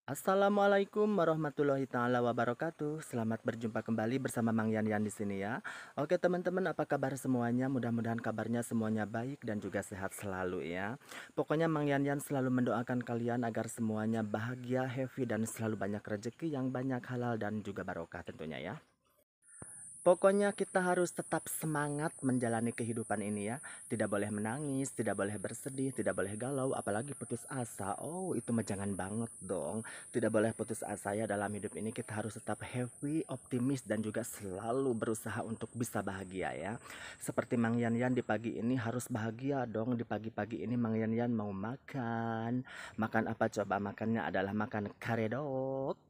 Assalamualaikum warahmatullahi taala wabarakatuh. Selamat berjumpa kembali bersama Mang Yan Yan di sini ya. Oke teman-teman, apa kabar semuanya? Mudah-mudahan kabarnya semuanya baik dan juga sehat selalu ya. Pokoknya Mang Yan Yan selalu mendoakan kalian agar semuanya bahagia, happy, dan selalu banyak rezeki yang banyak halal dan juga barokah tentunya ya. Pokoknya kita harus tetap semangat menjalani kehidupan ini ya. Tidak boleh menangis, tidak boleh bersedih, tidak boleh galau, apalagi putus asa. Oh, itu mah jangan banget dong. Tidak boleh putus asa ya dalam hidup ini. Kita harus tetap happy, optimis, dan juga selalu berusaha untuk bisa bahagia ya. Seperti Mang Yan Yan di pagi ini harus bahagia dong. Di pagi-pagi ini Mang Yan Yan mau makan. Makan apa coba? Makannya adalah makan karedok.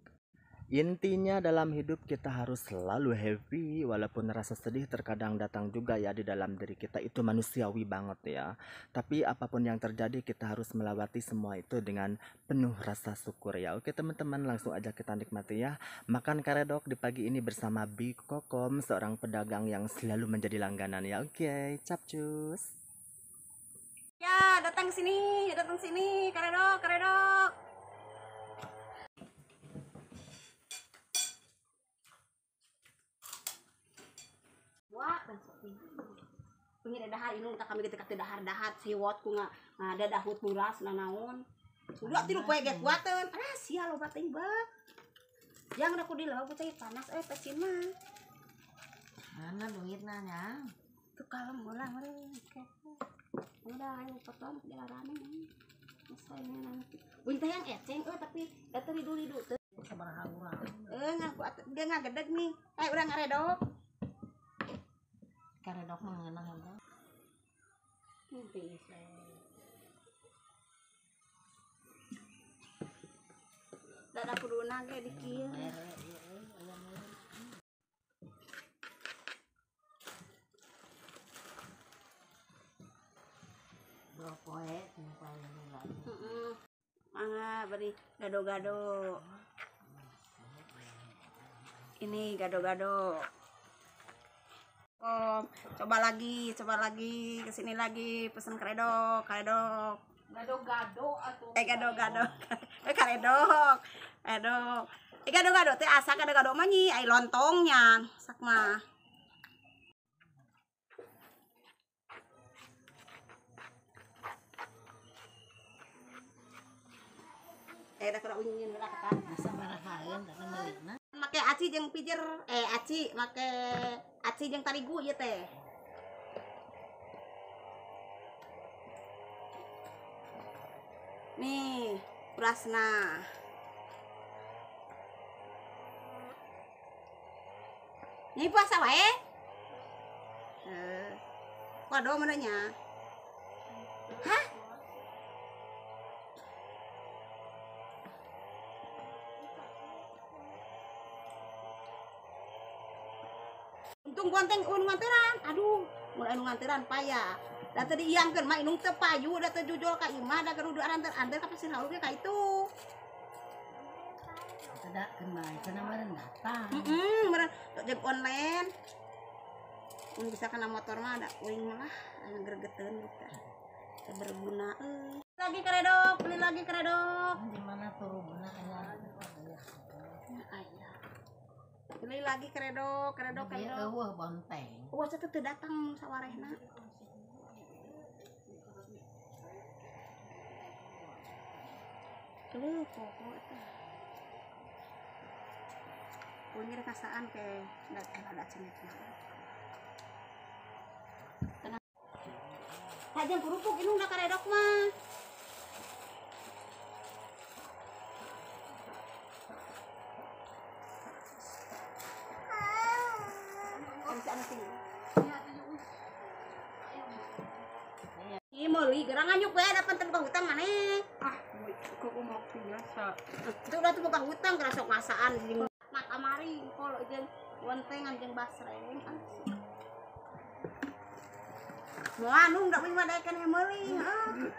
Intinya dalam hidup kita harus selalu happy, walaupun rasa sedih terkadang datang juga ya di dalam diri kita, itu manusiawi banget ya. Tapi apapun yang terjadi kita harus melewati semua itu dengan penuh rasa syukur ya. Oke teman-teman, langsung aja kita nikmati ya. Makan karedok di pagi ini bersama Bi Kokom, seorang pedagang yang selalu menjadi langganan ya. Oke, capcus. Ya, datang sini, karedok, karedok. Wah, pengen dahar inung tak kami ketika dahar-dahar siwot ku ngadadahut buras nanaon. Udah tilu poe ge kuateun. Ah, sia loba teuing beuh. Jangan aku dilawa ku cai panas pecin mah. Mana duitna nya? Tuh kalem ulah meureun. Udah ayo potong dilarane. Selesai nanti. Uing teh yang eceng tapi da teu ridu-ridu teu. Sabaraha urang? Ngaku dia ngagedeg nih. Urang ngaredok. Karedok mah ngeunah eta. Bisa. Da kuduna ge di kieu. Poe paling heula. Heeh. Mangga beri gado-gado. Ini gado-gado. Kom, coba lagi, kesini lagi, pesen karedok, karedok. Gado-gado atuh. Gado-gado. Karedok. Karedok. Gado-gado teh asa gado-gado mah nyi, ai lontongnya, sak mah. Da kudu unyin heula ka. Sabarahaeun kana meulina. Make aci jeung pijer, aci make aci jeung tarigu ieu teh. Nih, berasna. Nih puasa wae. Waduh menanya. Hah? Untung gonteng un nganteran. Aduh, mulai nu nganteran payah. Da teu diiangkeun mah inung teu payu, da teu jujul ka imah, da kudu anter-anter ka pasir haul ge ka itu. Tadakeun bae cenah meureun datang. Heeh, meureun jeung online. Mun bisa kana motor mah da uing mah lah, anu gregeteun eta. Teu berguna euy. Lagi karedok, beli lagi karedok. Di mana turunna aya? Aya. Beli lagi karedok, karedok, karedok. Eueuh bonteng. Eueuh teh teu datang sawarehna. Leuh pokok eta. Punya kasaan ke ada cenah. Tenang. Tajam kerupuk inung da karedok mah. Ih, meuli gerang anyuk we da panten buka hutang maneh. Ah, kok mau biasa. Itu udah tuh buka hutang geura sok masaan jeung mak amari kalau jeung wontengan jeung basreng. Moal anu da mah daekeun meuli, heeh.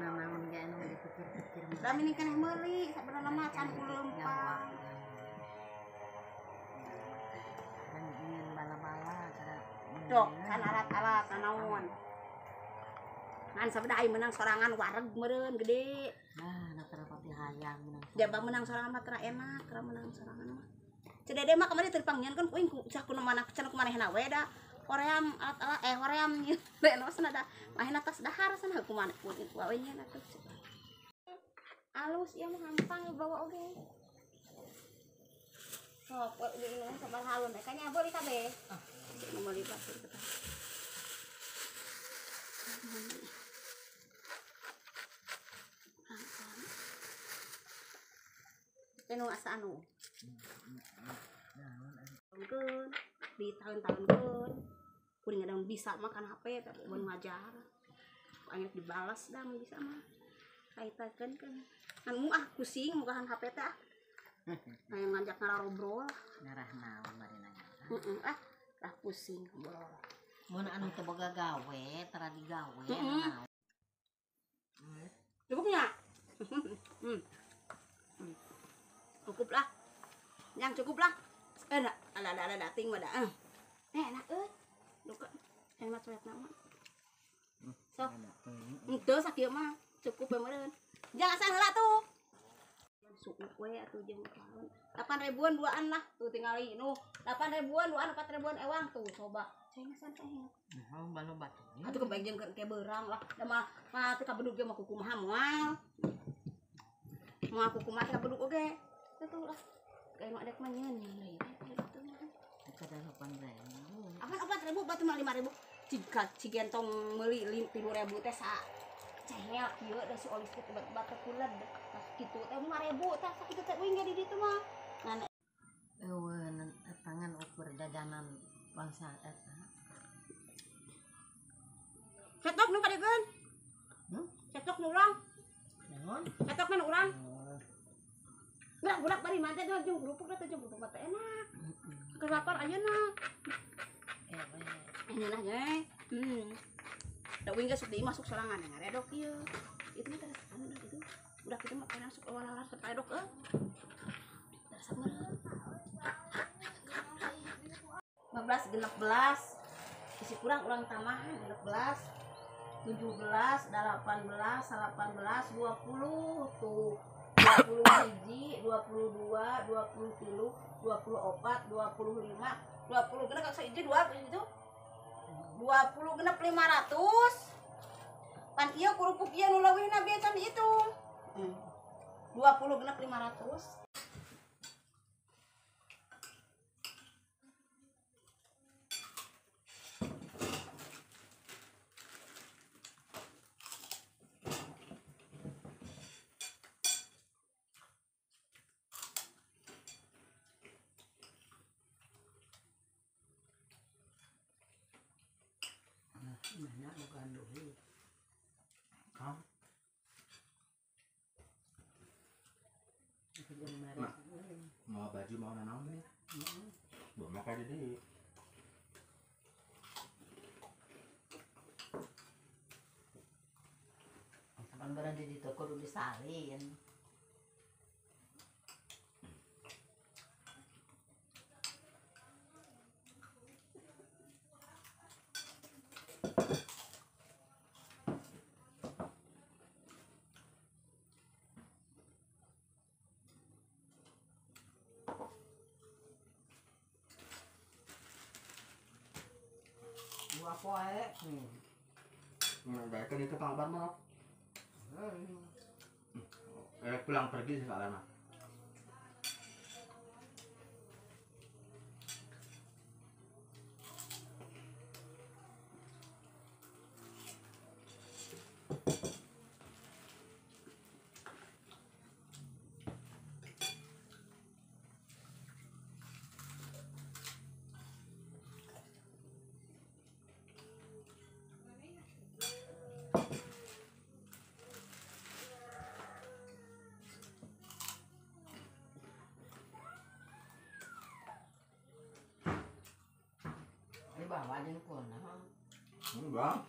Nanaon ge anu dipikir-pikir. Da mini keneh meuli sabenerna mah can kuleumpang. Kan ingin bala-bala cara. Dok, kan alat-alat nanaon. Ngan sabda ai menang sorangan wareg meureun gede. Nah, da terapati hayang menang. Jaba menang sorangan mah tara enak, tara menang sorangan mah. Cedede mah kamari teu dipanggihan kan kuing cah ku mana cenah kumanehna we da. Hoream alat-alat hoream nyeun cenah da. Mahena tas dahar cenah kumaha wae nyeun atuh. Alus ieu mah gampang bawa oge. Sok we diinum sabaraha halun teh kanya beuli kabeh. Ah, meuli batur kita. Tenu asa anu. Keun di tahun-tahunkeun. Kuring ada bisa makan HP tapi mun ngajar. Aing dibalas dah mun bisa mah. Kaitakeun kan. Anu ah pusing mukahan HP teh ah. Hayang ngajak ngarobrol. Ngarah naon bari nanya. Heeh ah, lah pusing ngobrol. Mun anu teu boga gawe, tara digawe naon. Cukupnya. Cukup lah. Yang cukup lah. Enak, ala dating mah da. Enak euy. Duka. Hemat coet nama. Sok. Henteu sakieu mah cukup we meureun. Jangan asal heula tuh. Suku we atuh jeung tahun. 8 ribuan duaan lah tuh tingali nu. 8 ribuan duaan 4 ribuan ewang tuh coba. Cai santai. Nah, balo batu. Atuh kebaik jeung ke beurang lah. Da mah mah teu kabedug ge mah kukumaha moal. Moal kukumaha teh kabedug oge. Tuh lah. Kayak nu adek mah nyeun deui. Eta 8.000. Apa 4.000 batu mah 5.000. Ciga cigentong meuli 3.000 teh sa cehel kieu da si olis teh obat-obat teh kuled. Tah kitu teh 5.000 tah sakitu teh uing ge di ditu mah. Ngan eueuh tangan ukur jajanan bangsa eta. Cetok nu kadiekeun. Cetok nu urang. Naon? Cetok nu urang. Gerak-gerak bari mah teh jeung kerupuk teh jeung kerupuk teh enak. Keur lapar ayeuna. Enak ge. Da uing ge sok deui masuk sorangan ngaredok ieu. Itu mah terus anu itu. Udah kitu mah pengen masuk awal-awal sok karedok euy. Terus meureun. 15 16 isi kurang urang tambahan 16 17 18 18 20 tuh 20 hiji 22 23 24 25 20 genep hiji dua itu 20 genep 500 pan ieu kerupuk ieu nu leuwihna bieu can dihitung 20 genep 500. Mana bukan duit. Hah? Mak, mau baju mau nanaon nih? Belum makan jadi. Kapan berada di toko udah disalin. Dua poe. Nah, kan itu Kang Akbar mah. Pulang pergi sih Kang Akbar mah. Bawa jeung kunaon? Enggak.